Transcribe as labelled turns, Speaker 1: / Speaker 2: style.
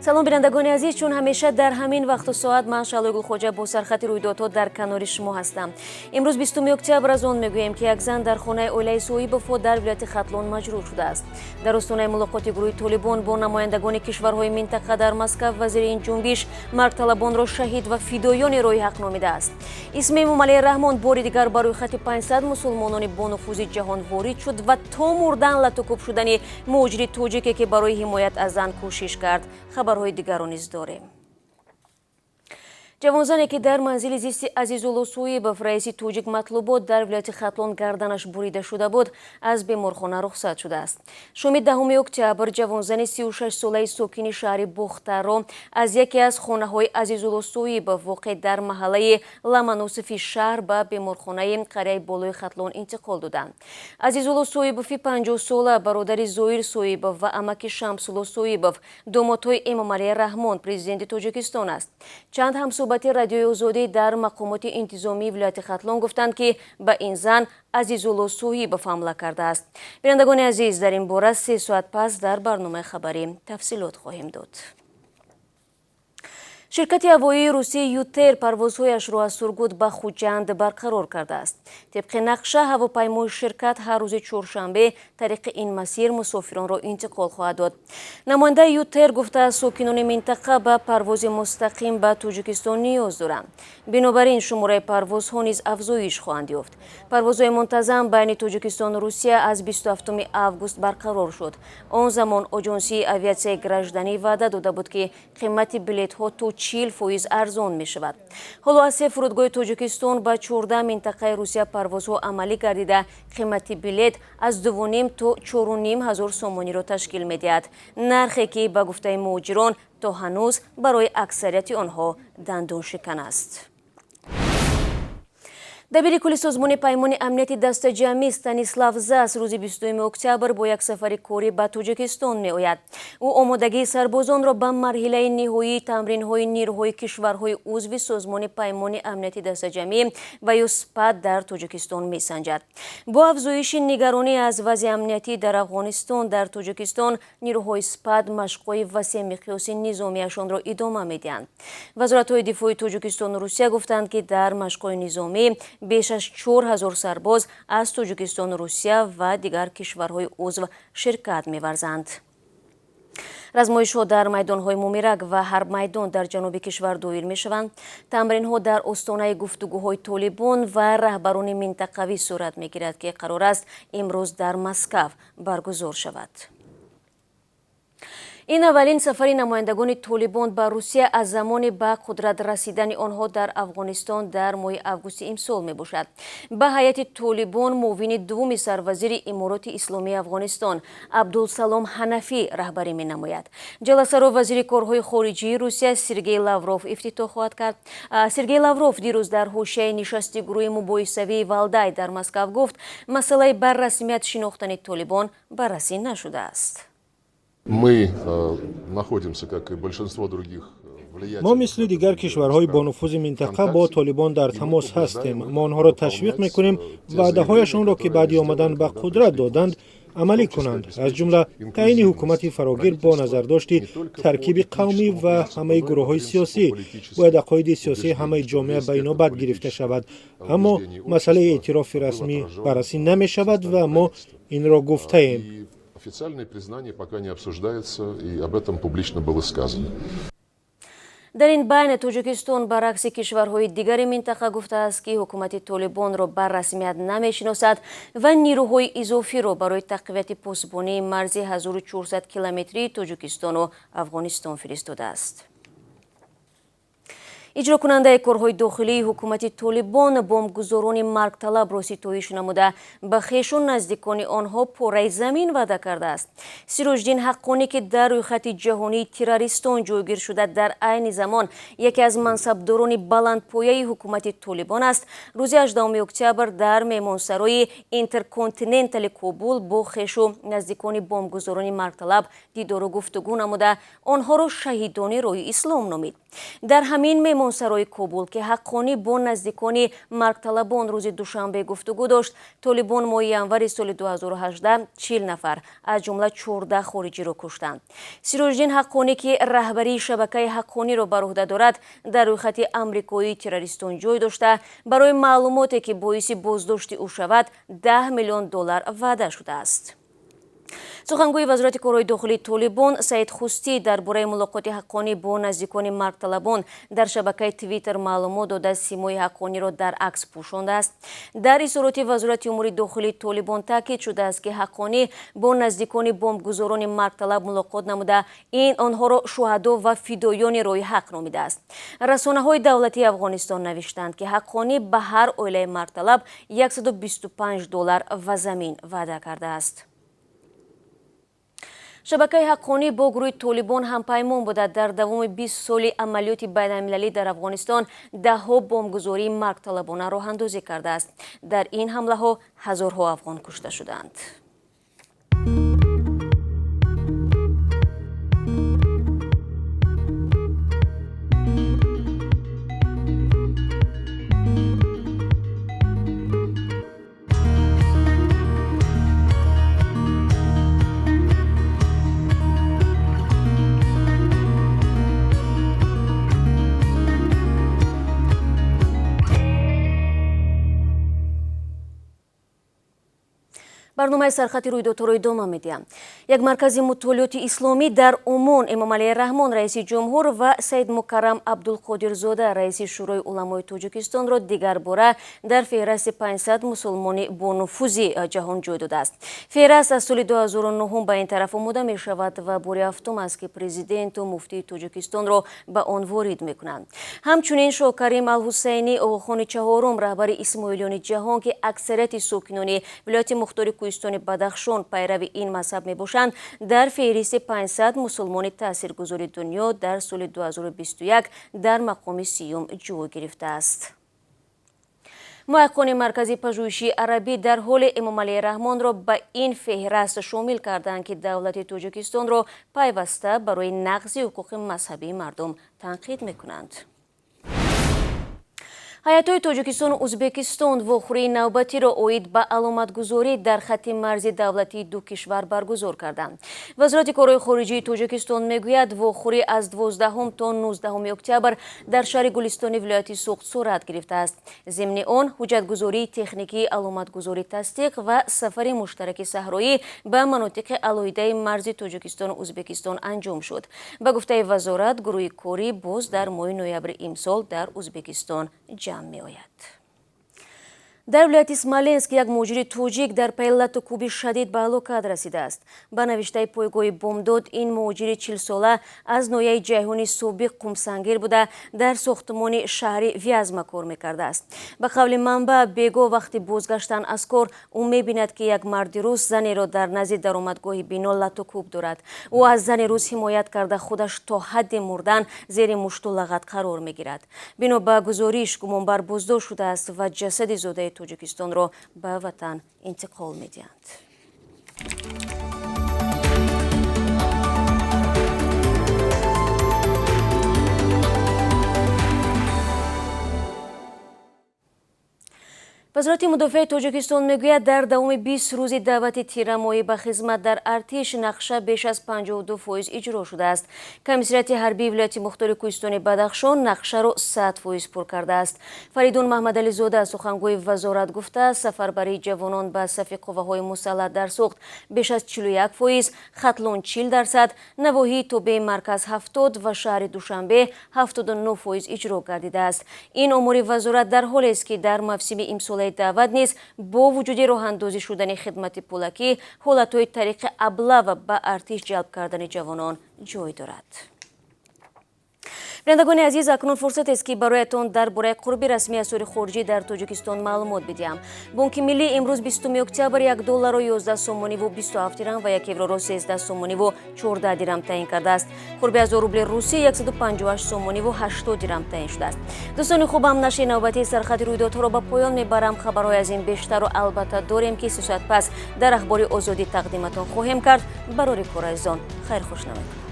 Speaker 1: Салом, бинандагони азиз. Чун ҳамеша дар ҳамин вақту соат, ман, Шаҳлои Гулхоҷа, бо сархати рӯйдодҳо дар канори шумо ҳастам. Имрӯз, 20 октябр, аз он мегӯем, ки як зан дар хонаи оилаи Соибовҳо дар вилояти Хатлон маҷрӯҳ шудааст. Дар остонаи мулоқоти гурӯҳи Толибон бо намояндагони кишварҳои минтақа дар Москав, вазири ин ҷунбиш маргталабонро шаҳид ва фидоёни роҳи ҳақ номидааст. Исми Эмомалӣ Раҳмон бори дигар ба рӯйхати 500 мусулмонони бонуфузи ҷаҳон ворид шуд ва то мурдан латукӯб шудани муҳоҷири тоҷике, ки барои ҳимоят аз зан кӯшиш кард. Хабарҳои дигарро низ дорем. Ҷавонзане, ки дар манзили зисти Азизулло Суибов, раиси Тоҷик Матлубот дар вилояти Хатлон, гарданаш бурида шуда буд, аз беморхона рухсат шудааст. Шоми 10 октябр ҷавонзани 36-солаи сокини шаҳри Бохтарро аз яке аз хонаҳои Азизулло Суибов, воқеъ дар маҳаллаи Ломоносови шаҳр, ба беморхонаи қарияи Болои Хатлон интиқол доданд. Азизулло Суибови 50-сола бародари Зоир Суибов ва амаки Шамсулло Суибов, домодҳои Эмомалӣ Раҳмон, президенти Тоҷикистон аст. Чанд ҳамсӯҳбати Радиои Озодӣ дар мақомоти интизомии вилояти Хатлон гуфтанд, ки ба ин зан Азизулло Суҳибов ҳамла кардааст. Бинандагони азиз, дар ин бора 3 соат пас дар барномаи хабарӣ тафсилот хоҳем дод. Ширкати ҳавоии русии ЮТэйр парвозҳояшро аз Сургут ба Хуҷанд барқарор кардааст. Тибқи нақша, ҳавопаймои ширкат ҳар рӯзи чоршанбе тариқи ин масир мусофиронро интиқол хоҳад дод. Намояндаи ЮТэйр гуфтааст, сокинони минтақа ба парвози мустақим ба Тоҷикистон ниёз доранд, бинобар ин шумораи парвозҳо низ афзоиш хоҳанд ёфт. Парвозҳои мунтазам байни Тоҷикистону Русия аз 27 август барқарор шуд. Он замон Оҷонсии авиатсияи гражданӣ ваъда дода буд, ки қимати билетҳо то 40% арзон мешавад. Ҳоло аз се фурудгоҳи Тоҷикистон ба 14 минтақаи Русия парвозҳо амалӣ гардида, қимати билет аз 2,5 то 4,5 ҳазор сомониро ташкил медиҳад, нархе ки, ба гуфтаи муҳоҷирон, то ҳанӯз барои аксарияти онҳо дандоншикан аст. Дабири кулли Созмони Паймони Амнияти Дастаҷамъӣ Станислав Зас рӯзи 22 октябр бо як сафари корӣ ба Тоҷикистон меояд. Ӯ омодагии сарбозонро ба марҳилаи ниҳоии тамринҳои нирӯҳои кишварҳои узви Созмони Паймони Амнияти Дастаҷамъӣ ва ё СПАТ дар Тоҷикистон месанҷад. Бо афзоиши нигаронӣ аз вазъи амниятӣ дар Афғонистон, дар Тоҷикистон нирӯҳои СПАТ машқҳои васеъмиқёси низомиашонро идома медиҳанд. Вазоратҳои дифои Тоҷикистону Русия гуфтанд, ки дар машқҳои низомӣ беш аз 4000 сарбоз аз Тоҷикистону Русия ва дигар кишварҳои узв ширкат меварзанд. Размоишҳо дар майдонҳои Мумирак ва Ҳарбмайдон дар ҷануби кишвар доир мешаванд. Тамринҳо дар остонаи гуфтугӯҳои Толибон ва раҳбарони минтақавӣ сурат мегирад, ки қарор аст имрӯз дар Москав баргузор шавад. Ин аввалин сафари намояндагони Толибон ба Русия аз замони ба қудрат расидани онҳо дар Афғонистон дар моҳи августи имсол мебошад. Ба ҳайати Толибон муовини дуввуми сарвазири Имороти Исломии Афғонистон Абдулсалом Ҳанафӣ раҳбарӣ менамояд. Ҷаласаро вазири корҳои хориҷии Русия Сергей Лавров ифтитоҳ хоҳад кард. Сергей Лавров дирӯз дар ҳошияи нишасти гурӯҳи мубоҳисавии Валдай дар Москав гуфт, масъалаи бар расмият шинохтани Толибон баррасӣ нашудааст.
Speaker 2: Мы находимся, как и большинство других.
Speaker 3: Мо мисли дигар кишварҳои бонуфузи минтақа бо Толибон дар тамос ҳастем. Мо онҳоро ташвиқ мекунем ваъдаҳояшонро, ки баъди омадан ба қудрат доданд, амалӣ кунанд, аз ҷумла таъини ҳукумати фарогир бо назардошти таркиби қавмӣ ва ҳамаи гурӯҳҳои сиёсӣ. Бояд ақоиди сиёсии ҳамаи ҷомеа ба инобат гирифта шавад. Аммо масъалаи эътирофи расмӣ баррасӣ намешавад ва мо инро гуфтаем.
Speaker 2: Официальное признание пока не обсуждается, и об этом публично было сказано.
Speaker 1: Дар ин байна Тоҷикистон, баръакси кишварҳои дигари минтақа, гуфтааст, ки ҳукумати Толибонро бар расмият намешиносад ва нирӯҳои изофиро барои тақвияти посбонии марзи 1400 километрии Тоҷикистону Афғонистон фиристодааст. Иҷрокунандаи корҳои дохилии ҳукумати Толибон бомбгузорони маргталабро ситоиш намуда, ба хешу наздикони онҳо пораи замин ваъда кардааст. Сироҷиддин Ҳаққонӣ, ки дар рӯйхати ҷаҳонии террористон ҷойгир шуда, дар айни замон яке аз мансабдорони баландпояи ҳукумати Толибон аст, рӯзи 18 октябр дар меҳмонсарои Интерконтинентали Кобул бо хешу наздикони бомбгузорони маргталаб дидору гуфтугӯ намуда, онҳоро шаҳидони роҳи ислом номид. Дар ҳамин меҳмонсаро Карвонсарои Кобул, ки Ҳаққонӣ бо наздикони маргталабон рӯзи душанбе гуфтугӯ дошт, Толибон моҳи январи соли 2018 40 нафар, аз ҷумла 14 хориҷиро куштанд. Сироҷиддин Ҳаққонӣ, ки раҳбарии шабакаи Ҳаққониро бар уҳда дорад, дар рӯйхати амрикоии террористон ҷой дошта, барои маълумоте ки боиси боздошти ӯ шавад 10 миллион доллар ваъда шудааст. Сухангӯи вазорати корҳои дохилии Толибон Саид Хустӣ дар бораи мулоқоти Ҳаққонӣ бо наздикони маргталабон дар шабакаи Твиттер маълумот дода, симои Ҳаққониро дар акс пӯшондааст. Дар изҳороти вазорати умури дохилии Толибон таъкид шудааст, ки Ҳаққонӣ бо наздикони бомбгузорони маргталаб мулоқот намуда, ин онҳоро шуҳадо ва фидоёни роҳи ҳақ номидааст. Расонаҳои давлатии Афғонистон навиштанд, ки Ҳаққонӣ ба ҳар оилаи маргталаб $125 ва замин ваъда кардааст. Шабакаи Ҳаққонӣ бо гурӯҳи Толибон ҳампаймон буда, дар давоми 20 соли амалиёти байналмилалӣ дар Афғонистон даҳҳо бомбгузории маргталабона роҳандозӣ кардааст. Дар ин ҳамлаҳо ҳазорҳо афғон кушта шуданд. Барномаи сархати рӯйдодҳоро идома медиҳам. Як маркази мутолиоти исломӣ дар Умон Эмомалӣ Раҳмон, раиси ҷумҳур, ва Саид Мукаррам Абдулқодирзода, раиси Шӯрои уламои Тоҷикистонро дигарбора дар феҳрасти 500 мусулмони бонуфузи ҷаҳон ҷой додааст. Феҳраст аз соли 2009 ба ин тараф омода мешавад ва бори ҳафтум аст, ки президенту муфтии Тоҷикистонро ба он ворид мекунанд. Ҳамчунин Шокарим Алҳусайнӣ, оғохони чаҳорум, раҳбари исмоилиёни ҷаҳон, ки аксарияти сокинони вилояти мухтори Кӯҳистони Бадахшон пайрави ин мазҳаб мебошанд, дар феҳристи 500 мусулмони таъсиргузори дунё дар соли 2021 дар мақоми сиюм ҷой гирифтааст. Муҳаққиқони маркази пажӯҳишии арабӣ дар ҳоли Эмомалӣ Раҳмонро ба ин феҳраст шомил карданд, ки давлати Тоҷикистонро пайваста барои нақзи ҳуқуқи мазҳабии мардум танқид мекунанд. Ҳайатҳои Тоҷикистону Ӯзбекистон вохӯрии навбатиро оид ба аломатгузорӣ дар хатти марзи давлатии ду кишвар баргузор карданд. Вазорати корҳои хориҷии Тоҷикистон мегӯяд, вохӯрӣ аз 12 то 19 октябр дар шаҳри Гулистони вилояти Суғд сурат гирифтааст. Зимни он ҳуҷҷатгузории техникии аломатгузорӣ тасдиқ ва сафари муштараки саҳроӣ ба манотиқи алоҳидаи марзи Тоҷикистону Ӯзбекистон анҷом шуд. Ба гуфтаи вазорат, гурӯҳи корӣ боз дар моҳи ноябри имсол дар Ӯзбекистон ҷамъ меояд. Дар вилояти Смоленск як муҳоҷири тоҷик дар пайи лату кӯби шадид ба ҳалокат расидааст. Ба навиштаи пойгоҳи Бомдод, ин муҳоҷири 40-сола аз ноҳияи Ҷайҳуни собиқ Қумсангир буда, дар сохтмони шаҳри Вязма кор мекардааст. Ба қавли манбаъ, бего вақти бозгаштан аз кор ӯ мебинад, ки як марди рус занеро дар назди даромадгоҳи бино лату кӯб дорад. Ӯ аз зани рус ҳимоят карда, худаш то ҳадди мурдан зери мушту лағат қарор мегирад. Бино ба гузориш, гумонбар боздошт шудааст ва ҷасади зодаи Тоҷикистонро ба ватан интиқол медиҳанд. Вазорати мудофиаи Тоҷикистон мегӯяд, дар давоми 20 рӯзи даъвати тирамоҳӣ ба хизмат дар артиш нақша беш аз 52% иҷро шудааст. Комиссариати ҳарбии вилояти мухтори Кӯҳистони Бадахшон нақшаро 100% пур кардааст. Фаридун Маҳмадализода, сухангӯи вазорат, гуфтааст, сафарбарии ҷавонон ба сафи қувваҳои мусаллаҳ дар Суғд беш аз 41%, Хатлон 40%, навоҳии тобеи марказ 70 ва шаҳри Душанбе 79% иҷро гардидааст. Ин омори вазорат дар ҳолест, ки дар мавсими имсолаи даъват низ бо вуҷуди роҳандозӣ шудани хидмати пулакӣ, ҳолатҳои тариқи аблава ба артиш ҷалб кардани ҷавонон ҷой дорад. Бинандагони азиз, акнун фурсатест, ки бароятон дар бораи қурби расмии асъори хориҷӣ дар Тоҷикистон маълумот бидиҳам. Бонки Миллӣ имрӯз 20 октябр 1 долларро 11 сомониву 27 дирам ва 1 евроро 13 сомониву 14 дирам таъин кардааст. Қурби 1000 рубли русӣ 158 сомониву 80 дирам таъин шудааст. Дӯстони хубам, нашри навбатии сархати рӯйдодҳоро ба поён мебарам. Хабарҳои аз ин бештарро албатта дорем, ки 3 соат пас дар Ахбори Озодӣ тақдиматон хоҳем кард. Барори кор азизон, хайрхуш намекунам.